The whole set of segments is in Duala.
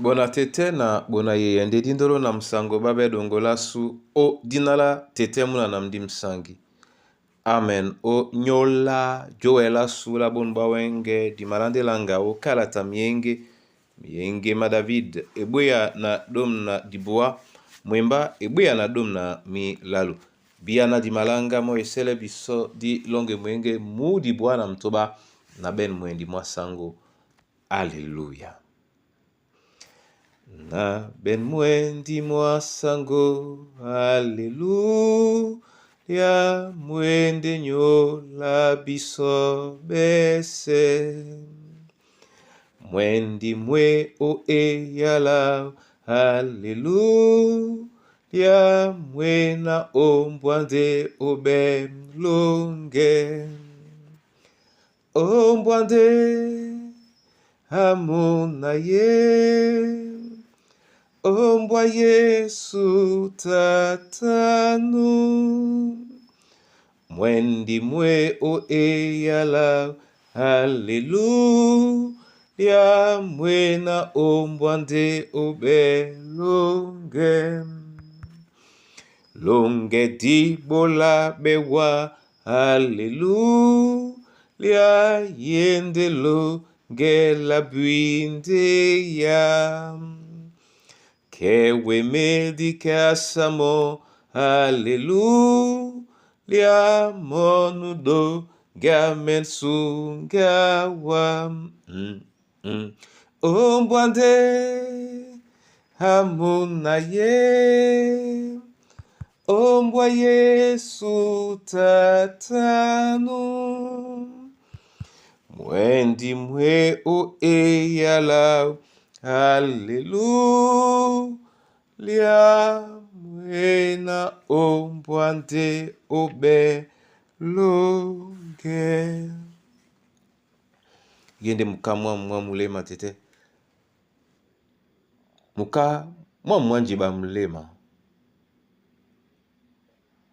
Bona tete na bona yeye nde dindolo na musango babe dongola su o dina la tete muna na mudi musangi. Amen. O nyola joela su la bonu bwa wenge dimalandelanga o kalata mienge mienge ma David ebweya na dom na dibua mwemba ebweya na dom na milalu. Biana dimalanga mo esele biso di longe mwenge mu dibua na mtoba na ben mwendi mwa sango. Alléluia. Na ben mwendi mwa sango, Alléluia, mwende nyola biso bese. Mwendi mwe o eyala, Alléluia, mwena ombwande obe longe. Ombwande amuna ye. Ombwa Yesu tatanu. Mwendi mwe o eyala, Alléluia, mwena ombwande obe longe. Longe dibola bewa, Alléluia, yende longe la buinde ya. Kewe medikasamo, Alléluia, monudo gamen sungawa. Ombwande amuna ye. Ombwa Yesu tatanu. Mwendi mwe o eyala, Alléluia, mwena ombwande obe longe. Yende muka mwa mwa mulema tete. Muka mwa mwa njiba mulema.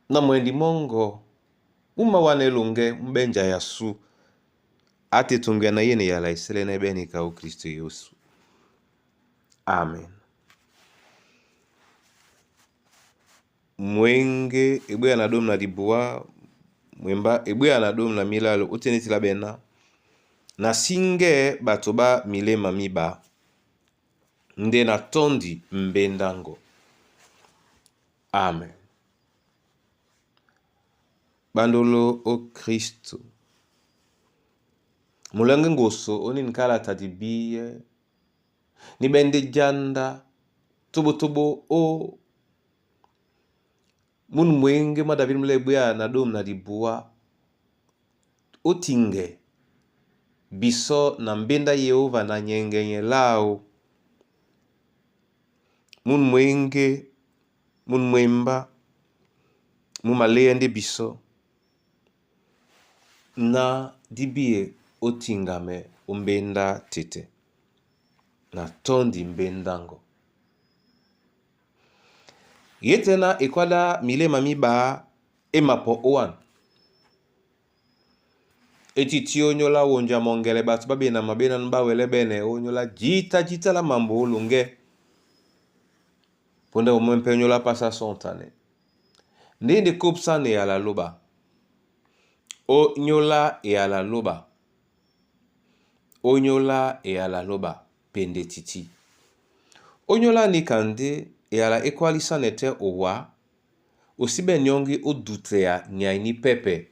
Na mwendi mongo uma wane longe mbenja yasu. Ate tungya na yene yala isele na ebeni ka o Kristo Yesu. Amen. Mwenge ebweya na dom na dibua mwemba ebweya na dom na milalo oteneti la bena na singe bato ba milema miba nde na tondi mbendango. Amen. Bandolo o Kristo. Mulenge ngoso oni nkala tadibiye ni bende janda tobo o munu mwenge mwa David mulebweya na dom na dibua otinge biso na mbenda Yehova na nyengenye lao. Munu mwenge munu mwemba mu maleya nde biso na dibie otingame ombenda tete na tondi mbendango. Ye tena ekwala milema miba emapo owan. Etiti onyola wonja mongele bato babena mabena bawele bene onyola jita jita la mambo olonge. Ponde omwempe onyola pasa sontane. Ndende kopsane ya la loba. Onyola ya la loba. Onyola ya la loba pende titi. Onyola ni kande eyala ekwalisa nete owa osibe nyongi odute ya nyaini pepe.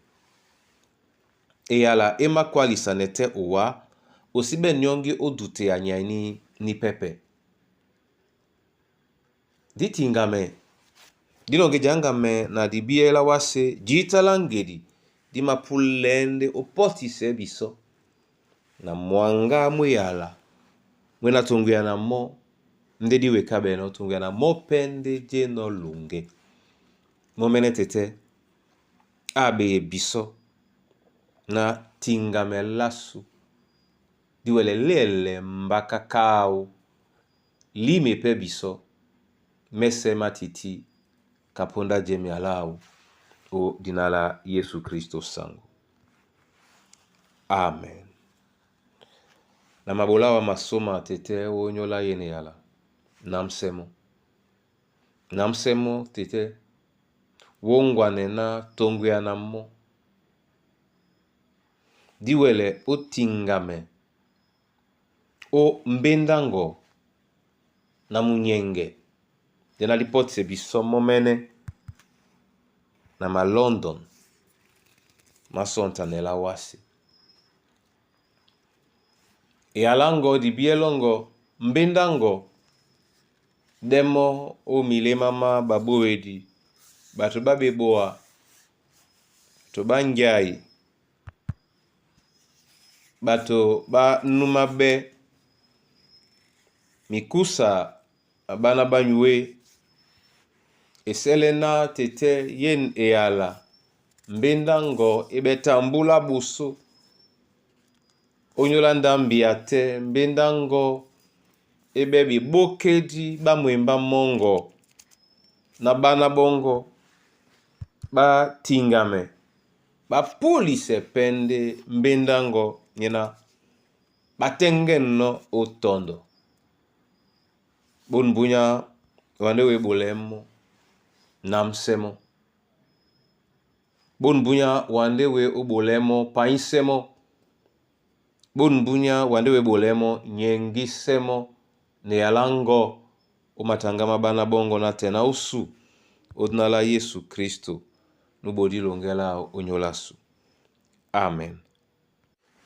Eyala emakwalisa nete owa osibe nyongi odute ya nyaini ni pepe. Ditingame dilonge jangame na dibiela wase jitala ngedi dimapulende opotise biso na mwanga mweyala mwena tunguya na mo nde diweka beno tunguya na mo pende je no lunge. Momene tete abe biso na tingame lasu diwele lele mbaka kao lime pe biso mese matiti kaponda jemi alau o dinala Yesu Kristo sango. Amen. Na mabola wa masoma tete onyola yene yala. Námsɛ mɔ́. Námsɛ mɔ́ tetɛ́ wóŋgwanɛ ná toŋgoyana mɔ́. Díwɛlɛ ó tiŋgamɛ ó mbéndáŋgɔ na munyɛŋgɛ ndé ná dípɔ́tisɛ bisɔ́ mɔ́mɛ́nɛ́ na ma London má sɔ́ntanɛ lá wásē. Eyaláŋgɔ di bíyɛ́ lɔ́ŋgɔ mbéndáŋgɔ dɛ́ mɔ́ ó milémá má ɓaɓówedi, ɓato ɓá ɓeɓoa, ɓato ɓá ŋjái, ɓato ɓá númáɓɛ́ mikúsa na ɓána ɓá nyué. E sɛ́lɛ́ ná tetɛ́ yén eyala mbéndáŋgɔ e ɓɛ́ tambúlá ɓosó ónyólá ndámbia tɛ́ mbéndáŋgɔ e ɓɛ́ ɓebókédi ɓá mwembá mɔ́ŋgɔ na ɓána ɓɔ́ŋgɔ́ ɓá tiŋgamɛ ɓá púlisɛ pɛ́ ndé mbéndáŋgɔ nyéná ɓá tɛ́ŋgɛ́nɔ́ ó tɔndɔ. Bôn búnyá wandé wé ɓolɛɛ́ mɔ́ námsɛ mɔ́. Bôn búnyá wandé wé ó ɓolɛɛ́ mɔ́ panyísɛ mɔ́. Bôn búnyá wandé wé ɓolɛɛ́ mɔ́ nyɛŋgísɛ́ mɔ́ na eyaláŋgɔ ó mataŋgá má ɓána ɓɔ́ŋgɔ̄ nátɛna ná ósu ó dina lá Yésu Kristo nú ɓodí loŋgɛ láō ónyólá ásu. Amen.